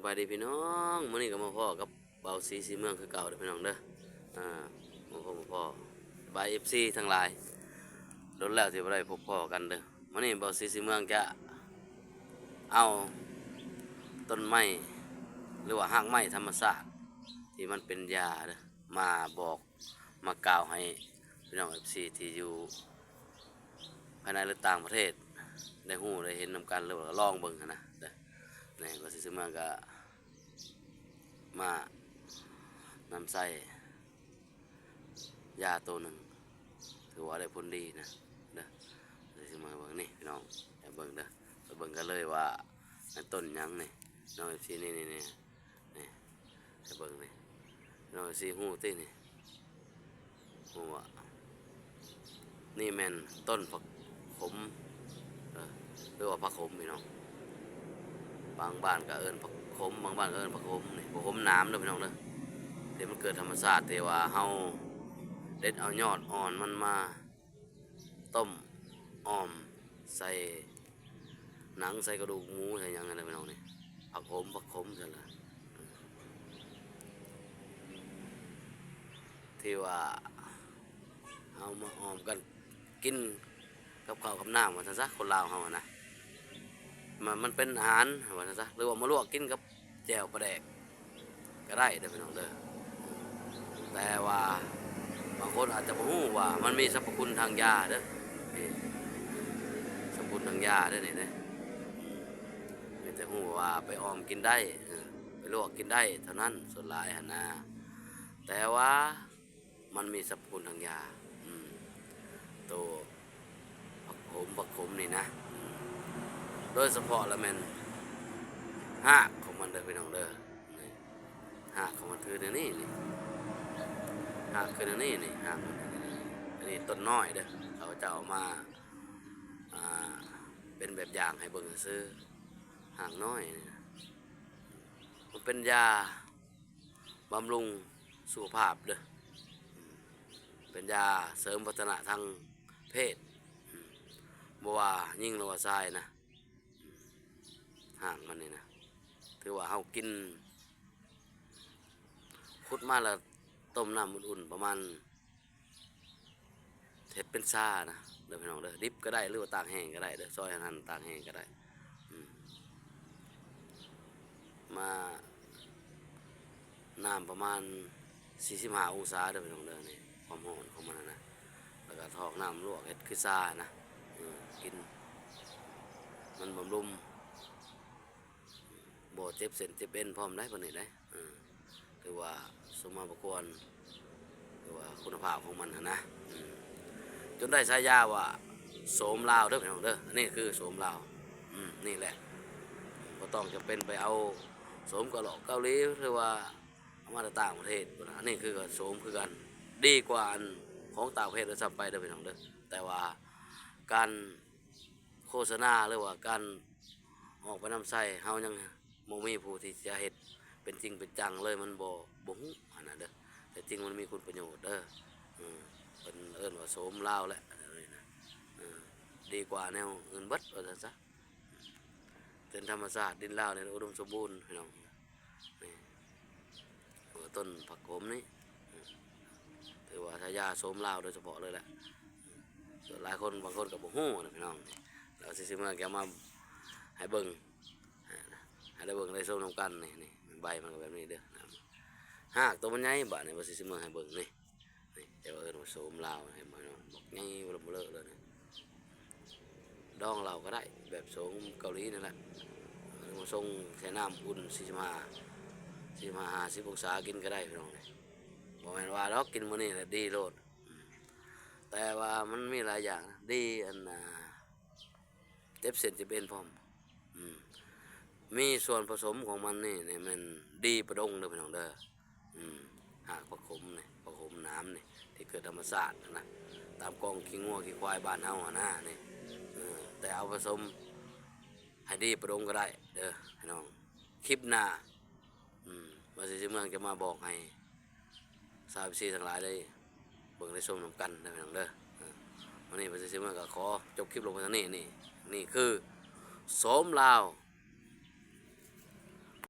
ສະບາຍດີພີ່ນ້ອງ, ມື້ນີ້ກໍມາພໍ້ກັບບ່າວສີສີເມືອງຄືເກົ່າເດີພີ່ນ້ອງເດີ. ອ່າ ມາພໍ້ ມາພໍ້ ສະບາຍ ເອັຟຊີ ທັງຫຼາຍ, ດົນແລ້ວທີ່ບໍ່ໄດ້ພົບພໍ້ກັນເດີ. ມື້ນີ້ບ່າວສີສີເມືອງຈະເອົາຕົ້ນໄມ້ ຫຼືວ່າຮາກໄມ້ທຳມະຊາດທີ່ມັນເປັນຢາເດີ ມາບອກ ມາກ່າວໃຫ້ພີ່ນ້ອງ ເອັຟຊີ ທີ່ຢູ່ພາຍໃນ ຫຼື ຕ່າງປະເທດ ໄດ້ຮູ້ໄດ້ເຫັນນຳກັນ ຫຼືວ່າລອງເບິ່ງຫັ້ນນະເດີ. ນີ້ ບ່າວສີສີເມືອງກໍມານຳໃຊ້ຢາໂຕໜຶ່ງ ຖືວ່າໄດ້ຜົນດີນະເດີ. ຊິມາເບິ່ງນີ້ພີ່ນ້ອງ ໃຫ້ເບິ່ງເດີ, ໄປເບິ່ງກັນເລີຍວ່າແມ່ນຕົ້ນຫຍັງນີ້ ນ້ອງ ເອັຟຊີ ນີ້ ນີ້ ນີ້ ນີ້ ໃຫ້ເບິ່ງນີ້ ນ້ອງ ເອັຟຊີ ຮູ້ຕິນີ້ ຮູ້ວ່າ ນີ້ແມ່ນຕົ້ນຜັກຂົມ ເອີ ຫຼືວ່າຜັກຂົມພີ່ນ້ອງ, ບາງບ້ານກໍເອີ້ນຜັກຂົມ ບາງບ້ານກໍເອີ້ນຜັກໂຮມ. ນີ້ ຜັກໂຮມໜາມເດີພີ່ນ້ອງເດີ, ທີ່ມັນເກີດທຳມະຊາດ ທີ່ວ່າເຮົາເດັດເອົາຍອດອ່ອນມັນມາ ຕົ້ມ ອອມ ໃສ່ໜັງ ໃສ່ກະດູກໝູ ໃສ່ຫຍັງຫັ້ນນະພີ່ນ້ອງ. ນີ້ ຜັກໂຮມ ຜັກຂົມຊັ້ນລະ ທີ່ວ່າເຮົາມາອອມກັນກິນກັບເຂົ້າກັບນ້ຳ ວ່າຊັ້ນຊະ, ຄົນລາວເຮົາຫັ້ນນະ ມັນ ມັນເປັນອາຫານ ວ່າຊັ້ນຊະ, ຫຼືວ່າມາລວກກິນກັບ ແຈ່ວປາແດກກໍໄດ້ເດີພີ່ນ້ອງເດີ. ແຕ່ວ່າບາງຄົນອາດຈະບໍ່ຮູ້ວ່າມັນມີສັບພະຄຸນທາງຢາເດີ, ນີ້ ສັບພະຄຸນທາງຢາເດີນີ້ເດີ. ມີແຕ່ຮູ້ວ່າໄປອອມກິນໄດ້ ເອີ ໄປລວກກິນໄດ້ເທົ່ານັ້ນ ສ່ວນຫຼາຍຫັ້ນນາ. ແຕ່ວ່າ ມັນມີສັບພະຄຸນທາງຢາ ອືມ ໂຕຜັກໂຮມ ຜັກຂົມນີ້ນະ ອືມ ໂດຍສະເພາະລະແມ່ນຮາກຂອງມັນເດີພີ່ນ້ອງເດີ. ນີ້ ຮາກຂອງມັນຄືແນວນີ້ນີ້ ຮາກຄືແນວນີ້ນີ້ ຮາກມັນ ອັນນີ້ຕົ້ນນ້ອຍເດີ, ຂ້າພະເຈົ້າເອົາມາ ອ່າ ເປັນແບບຢ່າງໃຫ້ເບິ່ງຊື່ໆ ຮາກນ້ອຍນີ້ນະ ມັນເປັນຢາ ບຳລຸງສຸຂະພາບເດີ, ເປັນຢາເສີມພັດທະນະທາງເພດ ບໍ່ວ່າຍິງ ຫຼືວ່າຊາຍນະ. ຮາກມັນນີ້ນະ ຖືວ່າເຮົາກິນ ຂຸດມາແລ້ວຕົ້ມນ້ຳອຸ່ນໆ ປະມານ ເຮັດເປັນຊານະເດີພີ່ນ້ອງເດີ, ດິບກໍໄດ້ ຫຼືວ່າຕາກແຫ້ງກໍໄດ້ເດີ, ຊອຍຫັນໆ ຕາກແຫ້ງກໍໄດ້. ອືມ ມາ ນ້ຳປະມານສີ່ສິບຫ້າອົງສາເດີພີ່ນ້ອງເດີ, ນີ້ຄວາມຮ້ອນຂອງມັນນະ, ແລ້ວກໍຖອກນ້ຳລວກເຮັດຄືຊານະ ເອີ ກິນ ມັນບຳລຸງ ບໍ່ເຈັບເສັ້ນເຈັບເອັນພ້ອມໄດ໋ ບັດນີ້ໄດ໋. ເອີ ຖືວ່າສົມມາພະຄວນ ຄືວ່າຄຸນນະພາບຂອງມັນຫັ້ນນະ ອືມ ຈົນໄດ້ສາຍາວ່າໂສມລາວເດີພີ່ນ້ອງເດີ. ອັນນີ້ຄືໂສມລາວ ອືມ ນີ້ແຫຼະ ບໍ່ຕ້ອງຈຳເປັນໄປເອົາໂສມກະຫຼອກເກົາຫຼີ ຫຼືວ່າເອົາມາແຕ່ຕ່າງປະເທດພຸ້ນນະ. ອັນນີ້ຄືໂສມຄືກັນ ດີກວ່າອັນຂອງຕ່າງປະເທດດ້ວຍຊ້ຳໄປເດີພີ່ນ້ອງເດີ. ແຕ່ວ່າການໂຄສະນາ ຫຼືວ່າການ ອອກໄປນຳໃຊ້ ເຮົາຍັງບໍ່ມີຜູ້ທີ່ຈະເຮັດເປັນຈິງເປັນຈັງເລີຍ, ມັນບໍ່ ບໍ່ຮູ້ຫັ້ນນະເດີ. ແຕ່ຈິງມັນມີຄຸນປະໂຫຍດເດີ ເອີ ເພິ່ນເອີ້ນວ່າໂສມລາວແຫຼະ ເອີ ດີກວ່າແນວອື່ນເບິດ ວ່າຊັ້ນຊະ. ເປັນທຳມະຊາດ ດິນລາວນີ້ອຸດົມສົມບູນພີ່ນ້ອງ. ນີ້ ເອີ ຕົ້ນຜັກໂຂມນີ້ ຖືວ່າສາຍາໂສມລາວໂດຍສະເພາະເລີຍແຫຼະ. ສ່ວນຫຼາຍຄົນ ບາງຄົນກໍບໍ່ຮູ້ນະພີ່ນ້ອງ. ແລ້ວຊິ ຊິເມືອແກະມາໃຫ້ເບິ່ງ ໃຫ້ໄດ້ເບິ່ງໄດ້ຊົມນຳກັນ. ນີ້ ນີ້ ໃບມັນກໍແບບນີ້ເດີ. ຮາກໂຕມັນໃຫຍ່ ບາດນີ້ວ່າຊິ ຊິເມືອໃຫ້ເບິ່ງນີ້. ນີ້ ແຕ່ວ່າເອີ້ນວ່າໂສມລາວ ເຫັນບໍ່ເນາະ ບັກໃຫຍ່ເບິ່ມເລີເລີຍນີ້. ດອງເຫຼົ້າກໍໄດ້ ແບບໂສມເກົາຫຼີນັ້ນແຫຼະ ຫຼືວ່າຊົງໃສ່ນ້ຳອຸ່ນ ສີ່ສິບຫ້າ ສີ່ສິບຫ້າ ຫ້າສິບອົງສາ ກິນກໍໄດ້ພີ່ນ້ອງ. ນີ້ ບໍ່ແມ່ນວ່າດອກ ກິນມື້ນີ້ແຫຼະດີໂລດ ແຕ່ວ່າມັນມີຫຼາຍຢ່າງນະ ດີອັນ ອ່າ ເຈັບເສັ້ນເຈັບເອັນພ້ອມ. ອືມ ມີສ່ວນປະສົມຂອງມັນນີ້ ນີ້ແມ່ນດີປະດົງເດີພີ່ນ້ອງເດີ. ອືມ ຮາກຜັກໂຂມນີ້ ຜັກໂຂມໜາມນີ້ ທີ່ເກີດທຳມະຊາດຫັ້ນນະ ຕາມກອງຂີ້ງົວຂີ້ຄວາຍບ້ານເຮົາຫັ້ນນະ. ນີ້ ເອີ ແຕ່ເອົາປະສົມໃຫ້ດີປະດົງກໍໄດ້ເດີພີ່ນ້ອງ. ຄລິບໜ້າ ອືມ ວ່າຊິ ຊິເມືອຈະມາບອກໃຫ້ ຊາວເອັຟຊີທັງຫຼາຍໄດ້ເບິ່ງໄດ້ຊົມນຳກັນເດີພີ່ນ້ອງເດີ. ເອີ ວັນນີ້ ປະຊາຊົນເມືອງກໍຂໍຈົບຄລິບລົງໄປເທົ່ານີ້. ນີ້ ນີ້ຄືໂສມລາວ